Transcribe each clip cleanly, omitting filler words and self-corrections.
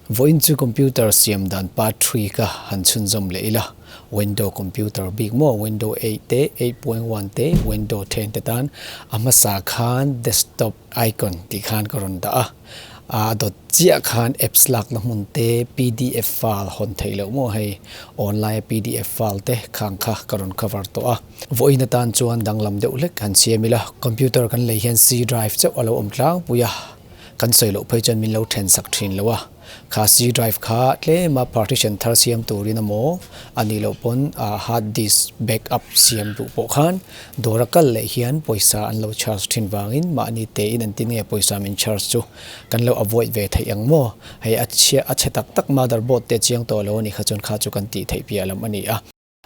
Vawiin chu computer siam dan part three kha han chhunzawm leh ila, window computer bik maw window eight te, 8.1 te, window 10 te tan a hmasa khan desktop icon tih khan ka rawn dah a, a dawt chiah khan apps lakna hmun te pdf file hawn theih loh maw hei online a pdf file te khang kha ka rawn cover tawh a. Vawiin atan chuan danglam deuh hlek han siam ila, computer kan lei hian C drive chauh a lo awm tlangpui a. Kan sawi loh phei chuan min lo then sak thin lo a, kha C drive kha tlema partition thar siam turin emaw a nih loh pawn hard disk back up siam duh pawh khan dawr a kal leh hian pawisa an lo charge thin vangin mahni tein an ti nge pawisa min charge chu kan lo avoid ve theih ang maw? Hei a chhia a chhe tak tak motherboard te chiang tawh lo a nih kha chuan kha chu kan tih theih piah lam a ni a.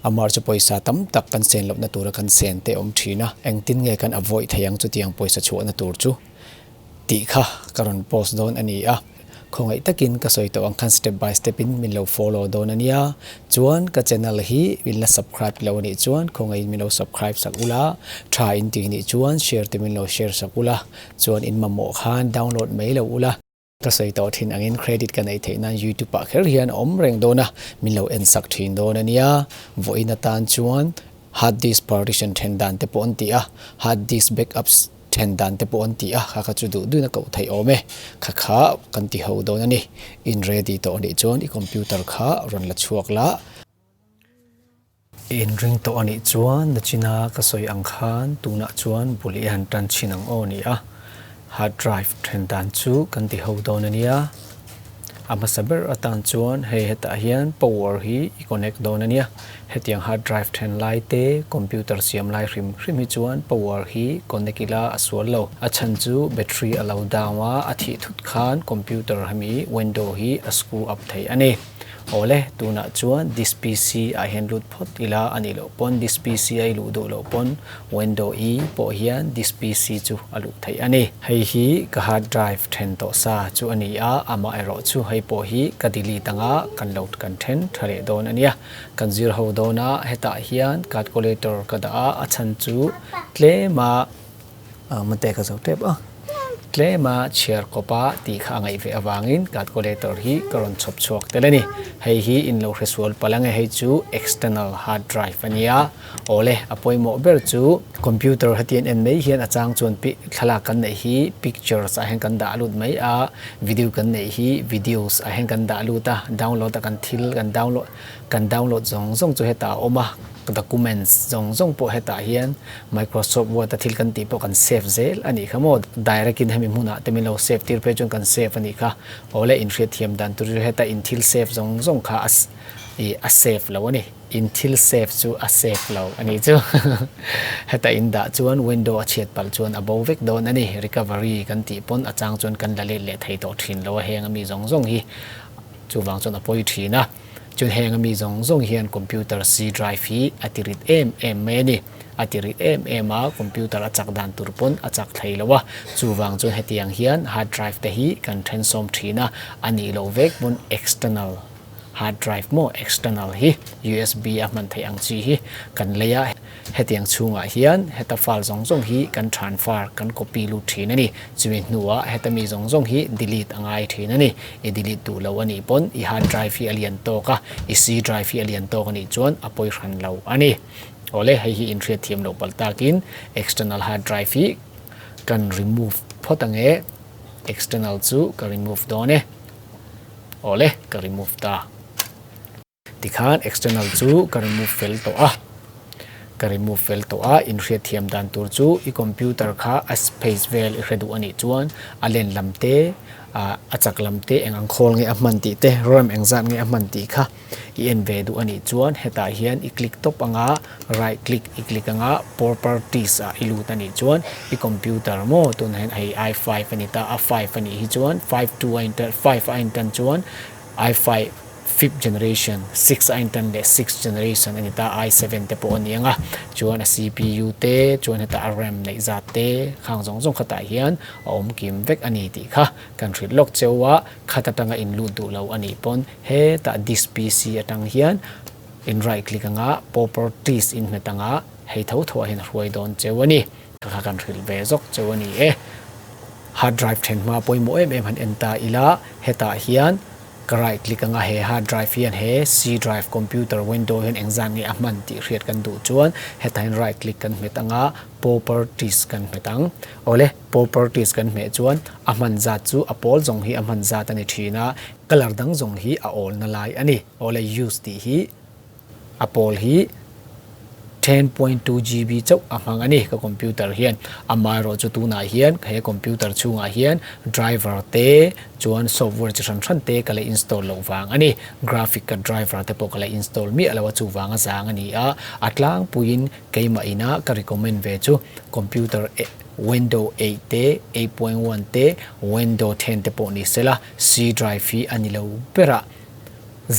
Amar chu pawisa tam tak kan sen lohna tura kan sen te awm thin a, engtin nge kan avoid thei ang chutiang pawisa chhuahna tur chu tih kha ka rawn post dawn a ni a. Khawngaih takin ka sawi tawh ang khan step by step in min lo follow dawn a nia. Chuan ka channel hi min la subscribe lo a nih chuan khawngaihin min lo subscribe sak ula, tha in tih nih chuan share te min lo share sak ula, chuan in mamawh khan download mai lo ula. Ka sawi tawh thin angin credit ka neih theih nan YouTube ah kher hian a awm reng dawn a, min lo en sak thin dawn a nia. Vawiin atan chuan hard disk partition then dan te pawh an ti a, hard disk backups then dan te pawh an ti a, kha kha chu duh duhin a koh theih awm e. Kha kha kan ti ho dawn a ni. In ready tawh anih chuan i computer kha rawn la chhuak la. I inring tawh anih chuan nachina ka sawi ang khan tunah chuan bul i han tan chhin ang aw ni a, hard drive then dan chu kan ti ho dawn a nia. A hmasa ber atan chuan hei hetah hian power hi i connect dawn a nia. Hetiang hard drive then lai te computer siam lai hrim hrim hi chuan power hi connect ila a sual lo. A chhan chu battery a lo down a, a thih thut khan computer hemi window hi a screw up thei a ni. Awle, tunah chuan this PC ah hian lut phawt ila a nih loh pawn this PC a i luh duh loh pawn window i pawh hian this PC chu a luh theih a ni. Hei hi ka hard drive then tawh sa chu a ni a, amah erawh chu hei pawh hi ka delete anga kan lo kan then tha leh dawn a nia. Kan zir ho dawn a, hetah hian calculator ka dah a, a chhan chu tlem a. Mate ka zo tep a, tlema chhiar kawpa tih kha a ngaih ve avangin calculator hi ka rawn chhawp chhuak tel a ni. Hei hi in lo hresual palh ange, hei chu external hard drive a nia. Awle, a pawimawh ber chu computer hetiang en mai hian a chang chuan thlalak kan neih hi pictures ah hian kan dah lut mai a, video kan neih hi videos ah hian kan dah lut a, download a kan thil kan download kan download zawng zawng chu hetah a awm a. Documents zawng zawng pawh hetah hian Microsoft Word a thil kan tih pawh kan save zel a nih kha maw? Direct in hemi hmunah te min lo save tir phei chuan kan save a nih kha. Awle inhriatthiam dan tur chu heta in thil save zawng zawng kha a ih a save lo a ni. In thil save chu a save lo a nih chu. Heta in dah chuan window a chhiat palh chuan a bo vek dawn a ni. Recovery kan tih pawn a chang chuan kan la let leh thei tawh thin lo a heng ami zawng zawng hi chuvang chuan a pawi thin a. Chuan heng ami zawng zawng hian computer C drive hi a ti rit em em mai a ni. A ti rit em em a, computer a chak dan tur pawn a chak thei lo a. Chuvang chuan hetiang hian hard drive te hi kan then sawm thin a, a nih loh vek pawn external hard drive maw external hi USB a hman theih ang chi hi kan lei a. Hetiang chhungah hian heta file zawng zawng hi kan transfer, kan copy lut thin a ni. Chumi hnuah heta mi zawng zawng hi delete a ngai thin a ni. I delete duh lo a nih pawn i hard drive hi a lian tawk a, i C drive hi a lian tawk a nih chuan a pawi hran lo a ni. Awle, hei hi inhriatthiam loh palh takin external hard drive hi kan remove phawt ang e. External chu ka remove dawn e. Awle, ka remove ta. Tikhan external chu ka remove fel tawh a, ka remove fel tawh a, inhriatthiam dan tur chu i computer kha a space vel i hre duh a nih chuan a len lam te, a chak lam te eng ang khawl nge a hman tih te, RAM engzat nge a hman tih kha i en ve duh a nih chuan hetah hian i click tawp anga right click i click anga properties ah i lut a nih chuan i computer maw tunah hian hei i5 a ni ta a, five a nih hi chuan five two a intan five a intan chuan i5 Fifth generation, sixth a intan leh sixth generation a ni ta, i7 te pawh a ni ang a, chuan a CPU te, chuan heta a RAM neih zat te khang zawng zawng khatah hian a awm kim vek a ni tih kha kan hrilh lawk cheu a, khat atanga in lut duh lo a nih pawn hetah this PC atang hian in right click anga properties in hmet anga hei tho tho ah hian a hruai dawn cheu a ni. Kha kan hrilh ve zawk cheu a ni e. Hard drive then hma pawimawh em em han en ta ila hetah hian. Ka right click anga he hard drive hian he C drive computer window hian engzat nge a hman tih hriat kan duh chuan hetah hian right click kan hmet anga properties kan hmet ang. Awle properties kan hmeh chuan a hman zat chu a pawl zawng hi a hman zat a ni thin a, colour dang zawng hi a awlna lai a ni. Awle use tih hi A pawl hi 10.2 GB chauh a hmang a ni ka computer hian. Amaherawhchu tunah hian he computer chhungah hian driver te chuan software chi hran hran te ka la install loh vang a ni. Graphic card driver te pawh ka la install miah lo a chuvang a zang a ni a. A tlangpuiin keimah ina ka recommend ve chu computer window 8 te, 8.1 te, window 10 te pawh ni sela C drive hi a ni lo ber a.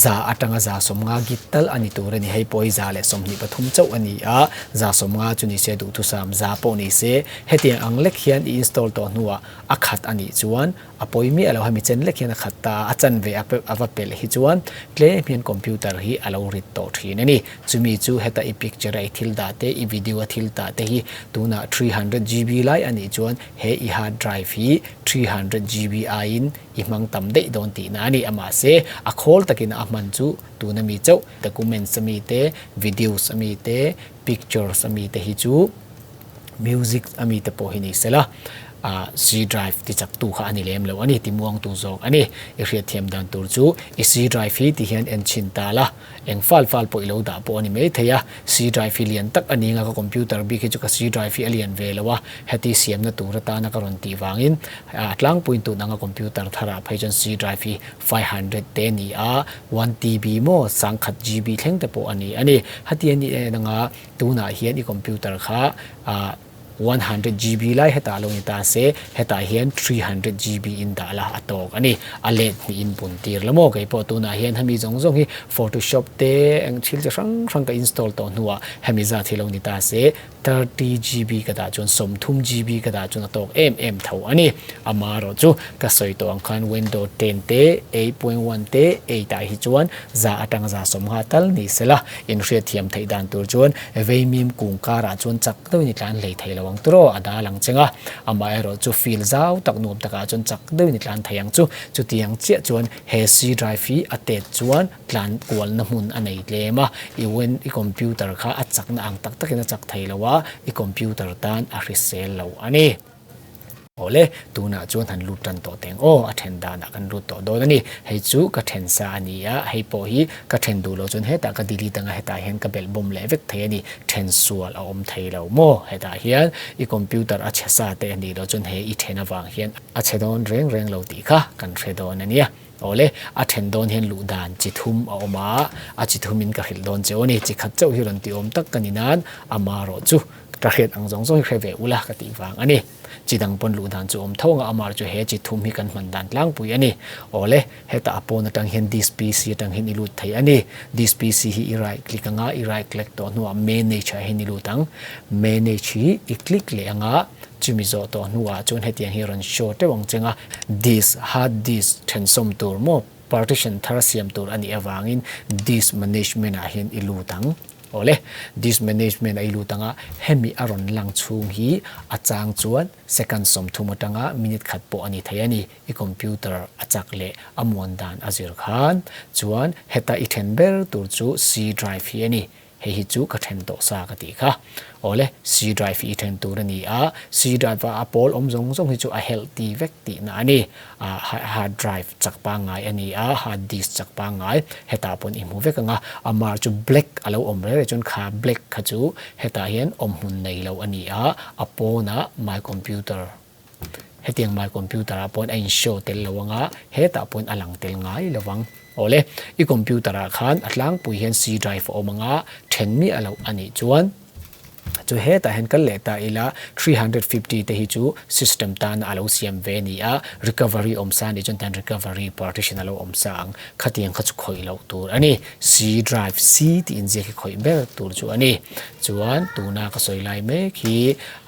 Za atanga 150 gig tal a ni tur a ni. Hei pawh hi 123 chauh a ni a, 150 chu ni se duhthusam za pawh ni se. Hetiang ang lek hian i install tawh hnuah a khat a nih chuan a pawi miah lo. Hemi chen lek hian a khat ta a, a chanve a va pelh hi chuan tlem hian computer hi a lo rit tawh thin a ni. Chumi chu heta i picture a i thil dah te, i video a thil dah te hi tunah 300 GB lai a nih chuan he i hard drive hi 300 GB aiin I hmang tam daih dawn tihna a ni. A mahse, a khawl takin a hman chu tuna mi chauh, documents a mi te, videos a mi te, pictures a mi te hi chu music a mi te pawh hi ni sela, C drive ti chak tu kha a ni lem lo a ni, ti muang tu zawk a ni. I hriatthiam dan tur chu i C drive hi ti hian en chhin ta la, eng fal fal pawh i lo dah pawh a ni mai thei a. C drive hi lian tak a ni anga ka computer bik hi chu ka C drive hi a lian ve lo a, heti siamna tur atana ka rawn tih vangin a tlangpuiin tun anga computer tharah phei chuan C drive hi 500 te a ni a, one TB maw sangkhat GB thleng te pawh a ni a ni. Heti a nih en anga tunah hian i computer kha ah 100 GB lai hetah lo ni ta se, hetah hian 300 GB in dah la a tawk a ni. A let hnih in bun tir la maw? Kei pawh tunah hian hemi zawng zawng hi Photoshop te eng thil chi hrang hrang ka install tawh hnuah hemi zat hi lo ni ta se, 30 GB ka dah chuan 30 GB ka dah chuan a tawk em em tho a ni. Amaherawhchu ka sawi tawh ang khan Windows 10 te, 8.1 te, 8 ah hi chuan za atanga 150 tal ni sela inhriatthiam theih dan tur chuan veimim kung karah chuan chak deuhin i tlan hlei thei lo ang tiraw a dal ang cheng a, amaherawh chu field zau tak nuam takah chuan chak deuhin i tlan thei ang chu. Chutiang chiah chuan he C drive hi a tet chuan tlan kualna hmun a nei tlem a, i wen i computer kha a chakna ang tak takin a chak thei lo a, i computer tan a hrisel lo a ni. Awle, tunah chuan han lut tan tawh teng aw, a then danah kan lut tawh dawn a ni. Hei chu ka then sa a ni a, hei pawh hi ka then duh loh chuan hetah ka delete anga hetah hian ka belh bawm leh vek thei a ni. Then sual a awm thei lo maw? Hetah hian i computer a chhe sa te a nih loh chuan he i then avang hian a chhe dawn reng reng lo tih kha kan hre dawn a nia. Awle, a then dawn hian luh dan chi thum a awm a, a chi thumin ka hrilh dawn che aw ni. Chi khat chauh hi rawn ti awm tak ka ni nan amarawh chu Ka hriat ang zawng zawng hi hre ve ula ka tih vang a ni. Chi dang pawn luh dan chu awm tho anga amar chu he chi thum hi kan hman dan tlangpui a ni. Awle, hetah a pawn atang hian this PC atang hian i lut thei a ni. This PC hi i right click anga i right click tawh hnuah manage ah hian i lut ang. Manage hi i click leh anga chumi zawh tawh hnuah chuan hetiang hi a rawn show teuh ang cheng a. Disk, hard disk thensawm tur maw partition thar siam tur a nih avangin disk management ah hian i lut ang. Awle, disk management a i lut anga hemi a rawn lang chhung hi a chang chuan second 30 atanga minute khat pawh a ni thei a ni. I computer a chak leh a muan dan a zir khan chuan heta i then ber tur chu C drive hi a ni. Hei hi chu ka then tawh sa ka tih kha. Awle, C drive hi i then tur a ni a, C drive a a pawl awm zawng zawng hi chu a helh ti vek tihna a ni. Hard drive chak pangngai a ni a, hard disk chak pangngai hetah pawn i hmu vek ang a, a mar chu black a lo awm reng reng chuan kha black kha chu hetah hian awm hmun nei lo a ni a, a pawnah my computer hetiang my computer ah pawn a in show tel lo ang a, hetah pawn a lang tel ngai lo vang. Awle, i computer ah khan a tlangpui hian C drive a awm ang a, then miah loh a nih chuan. Chu hetah hian kal leh ta ila 350 te hi chu system tana a lo siam ve a ni a, recovery awm sa anih chuan tihian recovery partition a lo awm sa ang, khatiang kha chu khawih loh tur a ni. C drive C tih inziak hi khawih ber tur chu a ni. Chuan tuna ka sawi lai mek hi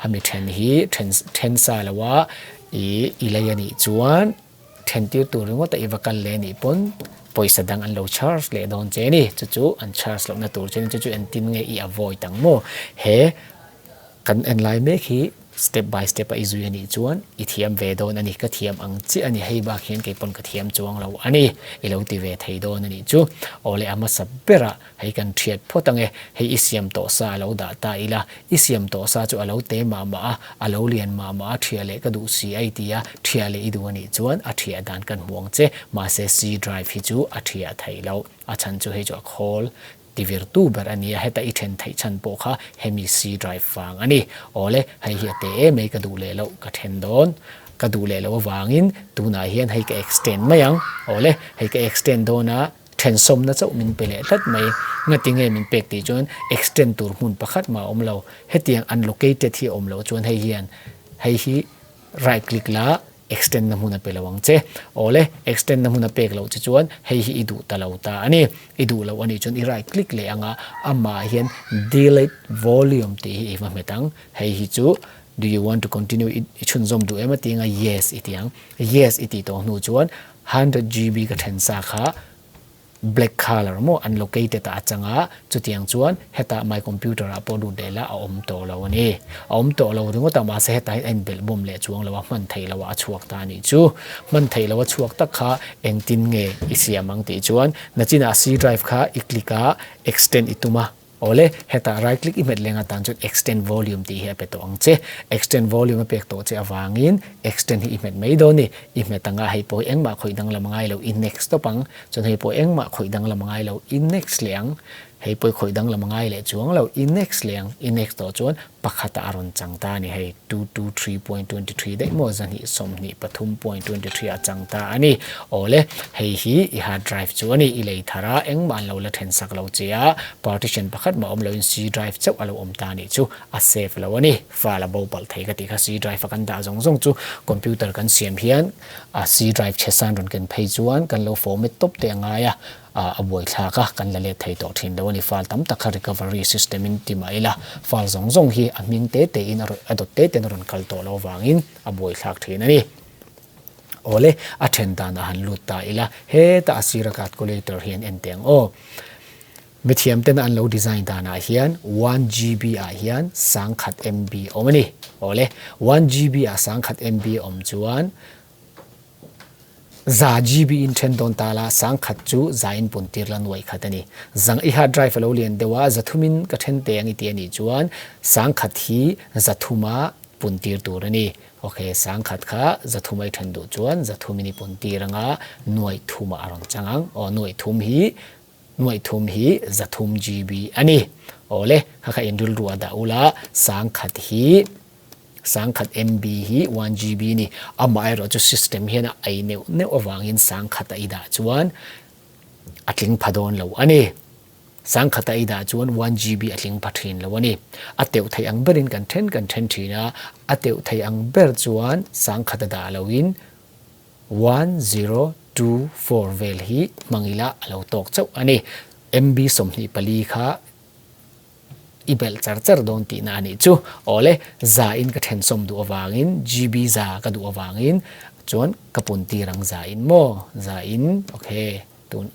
hemi then hi then then sa lo a ih i lei anih chuan Then tir tur ringawt a i va kal leh nih pawn pawisa dang an lo charge leh dawn che ni. Chu chu an charge lohna tur che ni. Chu chu engtin nge i avoid ang maw? He kan en lai mek hi Step by step a i zui a nih chuan i thiam ve dawn a ni, ka thiam ang chiah a ni, hei bak hian kei pawn ka thiam chuang lo a ni, i lo ti ve thei dawn a nih chu. Awle a hmasa berah hei kan thiat phawt ang e, hei i siam tawh sa a lo dah ta ila, i siam tawh sa chu a lo te mah mah a, a lo lian mah mah a, thiah leh ka duh si a i ti a, thiah leh i duh a nih chuan a thiah dan kan hmu ang che, mahse C drive hi chu a thiah theih loh, a chhan chu hei chu a khawl Ti virtu ber a nia, heta i then theih chhan pawh kha hemi C drive vang a ni. Awle, hei hi a te em mai ka duh leh loh ka then dawn. Ka duh leh loh avangin tunah hian hei ka extend mai ang. Awle, hei ka extend dawn a, thensawmna chauh min pe leh tlat mai. Ngati nge min pek tih chuan extend tur hmun pakhat mah a awm lo. Hetiang unlocated hi a awm loh chuan hei hian hei hi right click la, Extend na hmun a pe lo ang che. Awle, extend na hmun a pek loh che chuan hei hi i duh ta lo ta a ni. I duh loh a nih chuan i right click leh ang a, amah hian delete volume tih hi i va hmet ang. Hei hi chu do you want to continue i chhunzawm duh em a ti ang a, yes i ti ang. Yes i tih tawh hnu chuan 100 GB ka then sa kha Black colour maw an located ah a chang a, chutiang chuan hetah my computer ah pawh lut leh la a awm tawh lo a ni. A awm tawh lo ringawt a, mahse hetah hian a inbelh bawm leh chuang lo a, hman theih loh ah a chhuak ta a nih chu. Hman theih loh a chhuak tak kha engtin nge i siam ang tih chuan nachinah C drive kha i click a, extend i tum a, Awle, hetah right click i hmet leng atan chuan extend volume tih hi a pe tawh ang che. Extend volume a pek tawh che avangin extend hi i hmet mai dawn ni. I hmet anga hei pawh hi engmah khawih danglam a ngai lo, i next tawp ang. Chuan hei pawh engmah khawih danglam a ngai lo, i next leh ang. Hei pawh i khawih danglam a ngai leh chuang lo, i next leh ang. I next tawh chuan pakhatah a rawn chang ta a ni hei, 223.23 daih maw, 223.23 a chang ta a ni. Awle, hei hi i hard drive chu a ni, i lei thar a, engmah an lo la then sak lo che a, partition pakhat mah awm loin C drive chauh a lo awm ta a nih chu, a safe lo a ni. File a bo palh thei ka tih kha C drive a kan dah zawng zawng chu computer kan siam hian a C drive chhe san rawn ken phei chuan kan lo format tawp teh a ngai a, a buaithlak a, kan la let thei tawh thin lo a ni. File tam tak kha recovery system in ti mah ila, file zawng zawng hi a hming te te in a dawt te ten a rawn kal tawh lo avangin a buaithlak thin a ni. Awle, a then dan a han lut ta ila, heta a sira calculator hi an en teh ang aw. Mithiam tena an lo design danah hian 1 GB ah hian 10,000 MB awm a ni. Awle, 1 GB ah 10,000 MB awm chuan Za GB in then dawn ta la, 10,000 chu za in pun tir la nuai khat a ni. Zang i hard drive a lo lian deuh a, 300 in ka then teh ang i ti a nih chuan 10,000 hi 300 a pun tir tur a ni. Ok, 10,000 kha 300 a i then duh chuan 300 in i pun tir ang a, nuai thum ah a rawn chang ang. Aw, nuai thum hi nuai thum hi 300 GB a ni. Awle, kha kha in rilru a dah ula, 10,000 hi 10,000 MB hi 1 GB ni. Amaherawhchu system hian a ei neuh neuh avangin 10,000 a i dah chuan a tling pha dawn lo a ni. 10,000 a i dah chuan 1 GB a tling pha thin lo a ni. A teuh theih ang berin kan then kan then thin a, a teuh theih ang ber chuan 10,000 a dah loin 1024 vel hi hmang ila a lo tawk chauh a ni. MB 24 kha I belh char char dawn tihna a nih chu. Awle, za in ka thensawm duh avangin, GB za ka duh avangin chuan ka pun tir ang za in maw? Za in, ok, tun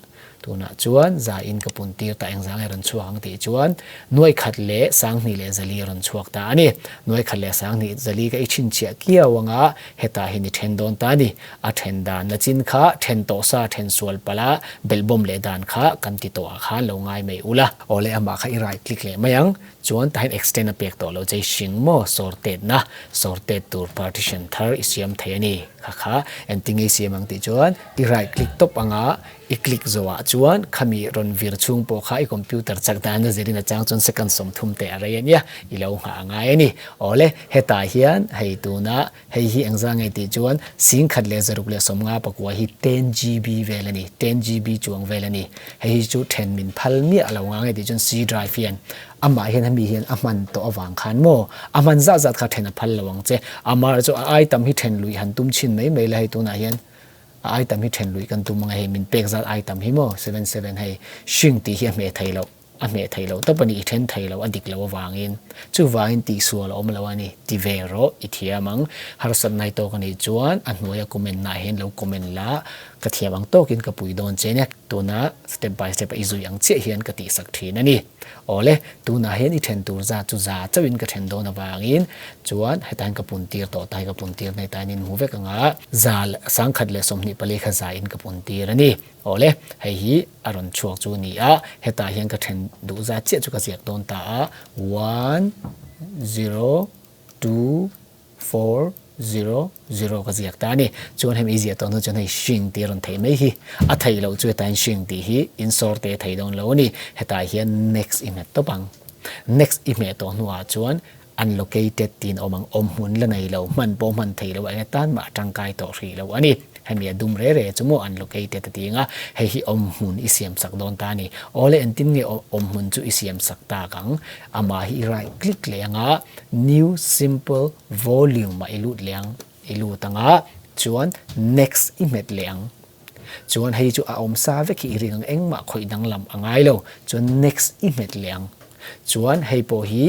tunah chuan za in ka pun tir ta engzang nge rawn chhuak ang tih chuan nuai khat leh sanghnih leh zali a rawn chhuak ta a ni. Nuai khat leh sanghnih zali ka i chhinchhiah kiau anga hetah hian i then dawn ta a ni. A then dan na chin kha then tawh sa then sual palh a, belhbawm leh dan kha kan ti tawh ah khan lo ngai mai ula. Awle amah kha i right click leh mai ang, chuan tahin extend a pek tawh lo che i hring maw sorted na, sorted tur partition thar i siam thei a ni kha kha engtinge i siam ang tih chuan i right click tawp anga i click zawh ah chuan khami rawn vir chhung pawh kha i computer chak dan a zirin a chang chuan second 30 te a rei a nia i lo nghah a ngai a ni. Awle hetah hian hei tuna Hei hi engzah nge tih chuan 10,654 hi ten GB vel a ni, ten GB chuang vel a ni. Hei hi chu then min phal miah lo nga nge tih chuan C drive hian amah hian hemi hian a hman tawh avang khan maw a hman zat zat kha then a phal lo ang che. Amah chu a ai tam hi then luih han tum chhin mai mai la hei tunah hian a ai tam hi then luih kan tum ang e hei min pek zat ai tam hi maw seven seven hei shrink tih hi a hmeh thei loh. A hmeh theih loh tawp a ni, i then thei lo, a dik loh avangin. Chuvangin tihsual a awm lo a ni, ti ve rawh, i thiam ang. Harsatna i tawk a nih chuan a hnuaia comment naah hian lo comment la. Ka thiam ang tawkin ka pui dawn che nia. Tuna step by step a i zui ang chiah hian ka tihsak thin a ni. Awle, tunah hian i then tur zat chu za chauhin ka then dawn avangin chuan hetah hian ka pun tir tawh ta hi ka pun tir nei ta hian in hmu vek ang a, za 1024 kha za in ka pun tir a ni. Awle, hei hi a rawn chhuak chu a ni a, hetah hian ka then duh zat chiah chu ka ziak dawn ta a, one zero two four zero zero ka ziak ta a ni. Chuan hemi i ziah tawh hnu chuan hei hring tih a rawn theih mai hi. A theih loh chu hetah hian hring tih hi insawr te a thei dawn lo a ni. Hetah hian next i hmet tawp ang. Next i hmeh tawh hnuah chuan unlocated tiin a awm ang. Awm hmun la nei lo, hman pawh hman thei lo, eng atan mah a tangkai tawh hrih lo a ni. Hemi a dum re re chu maw unlocated a ti ang a, hei hi awm hmun i siam sak dawn ta a ni. Awle engtin nge awm hmun chu i siam sak tak ang? Amah hi i right click leh ang a, New simple volume ah i lut leh ang, i lut ang a, chuan next i hmet leh ang. Chuan hei chu a awm sa vek hi i ring ang, engmah khawih danglam a ngai lo. Chuan next i hmet leh ang. Chuan hei pawh hi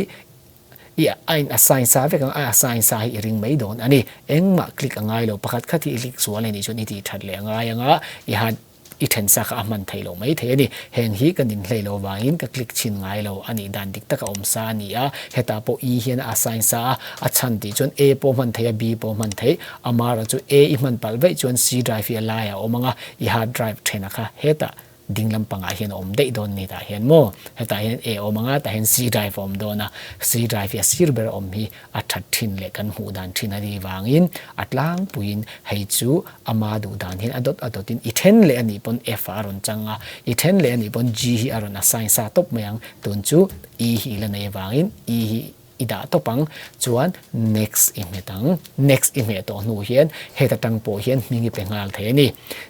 i a in assign sa vek ang, a assign sa hi i ring mai dawn a ni. Engmah click a ngai lo, pakhat khat hi i click sual a nih chuan i tih that leh a ngai ang a, i hard I then sa kha a hman theih loh mai thei a ni. Heng hi ka nin hlei lo vangin ka click chhin ngai lo a nih dan dik taka awm sa a ni a. Hetah pawh E hian a assign sa a, a chhan tih chuan A pawh hman theih a, B pawh hman theih. Amara chu A i hman palh vaih chuan C drive hi a laiah a awm ang a, i hard drive thena kha hetah ding lampangah hian a awm daih dawn ni tah hian maw? Hetah hian A awm ang a, tah hian C drive a awm dawn a, C drive hi a sir ber a awm hi a that thin leh kan hmuh dan thin a nih vangin a tlangpuiin hei chu ama duh dan hian a dawt a dawtin i then leh a nih pawn F ah a rawn chang a, i then leh a nih pawn G hi a rawn assign sa tawp mai ang, tun chu E hi i la nei avangin E hi i dah tawp ang, chuan next i hmet ang, next i hmeh tawh hnu hian heta tang pawh hian hming i pe nghal thei a ni,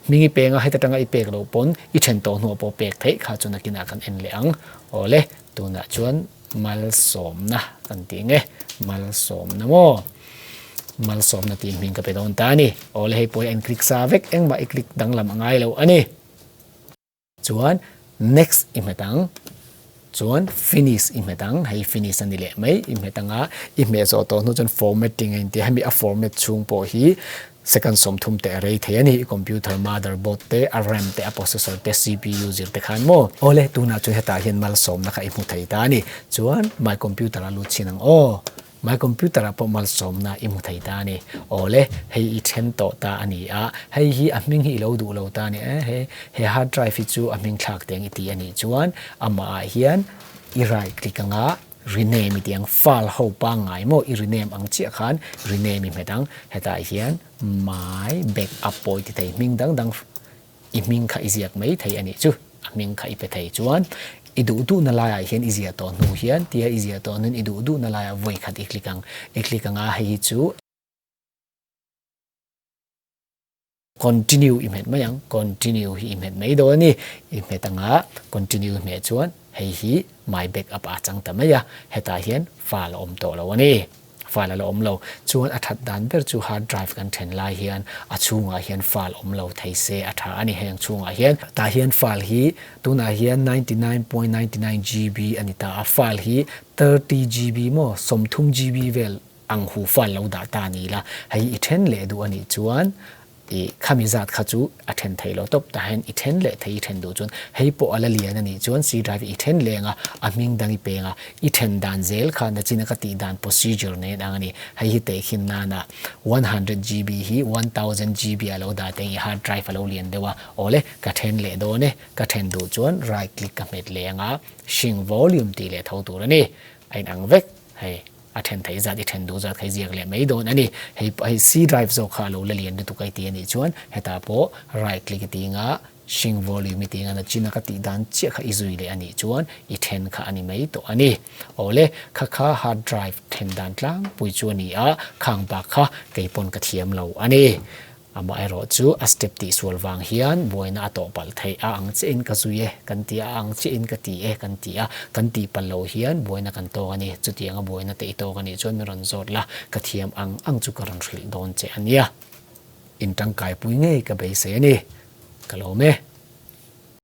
hming i peng a heta tanga i pek loh pawn i then tawh hnuah pawh pek theih kha chu nakinah kan en leh ang, awle tunah chuan. Malsawmna kan tih nge? Malsawmna maw? Malsawmna tih hming ka pe dawn ta a ni. Awle hei pawh hi a in click sa vek, engmah i click danglam a ngai lo a ni. Chuan next i hmet ang, chuan finish i hmet ang, hei finish a ni leh mai, i hmet ang a, i hmeh zawh tawh hnu chuan formatting a inti a, hemi a format chhung pawh hi Second 30 te a rei thei a ni, i computer motherboard te, a ram te, a processor te, CPU zir te khan maw? Awle, tunah chuan hetah hian malsawmna kha i hmu thei ta a ni. Chuan my computer a lut chin ang aw. My computer ah pawh malsawmna i hmu thei ta a ni. Awle, hei i then tawh ta a ni a, hei hi a hming hi i lo duh lo ta a ni e, he he hard drive hi chu a hming thlak teng i ti a nih chuan amah ah hian i right click anga Rename i tih ang, file ho pangngai maw i rename ang chiah khan rename i hmet ang. Hetah hian my backup pawh i ti thei, hming dang dang i hming kha i ziak mai thei a nih chu, a hming kha i pe thei. Chuan i duh duhna laiah hian i ziah tawh hnu hian tia i ziah tawh hnuin i duh duhna laiah vawi khat i click ang, i click ang a hei hi chu. Continue i hmet mai ang, continue hi i hmet mai dawn a ni. I hmet anga continue i hmeh chuan hei hi my backup ah a chang ta mai a, hetah hian file a awm tawh lo a ni. File a la awm lo. Chuan a that dan ber chu hard drive kan then lai hian a chhungah hian file awm lo thei se a tha a ni heng chhungah hian. Tah hian file hi tunah hian 99.99 GB a ni ta a, file hi 30 GB maw 30 GB vel Ang hu fal lo dah ta ni la, hei i then leh duh a nih chuan i khami zat kha chu a then thei lo tawp tah hian i then leh thei i then duh chuan hei pawh a la lian a nih chuan C drive i then leng a, a hming dang i peng a, i then dan zel kha nachina ka tih dan procedure nen ang a ni. Hei hi tehkhin nana 100 GB hi 1000 GB a lo dah teng i hard drive a lo lian deuh a, awle ka then leh dawn e, ka then duh chuan right click ka hmet leng a, shrink volume tih leh tho tur a ni, a inang vek hei. A then theih zat i then duh zat kha i ziak leh mai dawn a ni. Hei hei C drive zawk kha a lo la lian lutuk a i ti a nih chuan hetah pawh right click i ti anga shrink volume i ti anga nachina ka tih dan chiah kha i zui leh a nih chuan i then kha a ni mai tawh a ni. Awle, kha kha hard drive then dan tlangpui chu a ni a, khang bak kha kei pawn ka thiam lo a ni. Amaherawh chu a step tih sual vang hian buaina a tawh palh theih a ang chiahin ka zui e kan ti a, a ang chiahin ka ti e kan ti a, kan tih palh loh hian buaina kan tawk a ni. Chutianga buaina te i tawk a nih chuan min rawn zawt la, ka thiam ang ang chu ka rawn hrilh dawn che a nia. In tangkaipui ngei ka beisei a ni. Ka lawm e.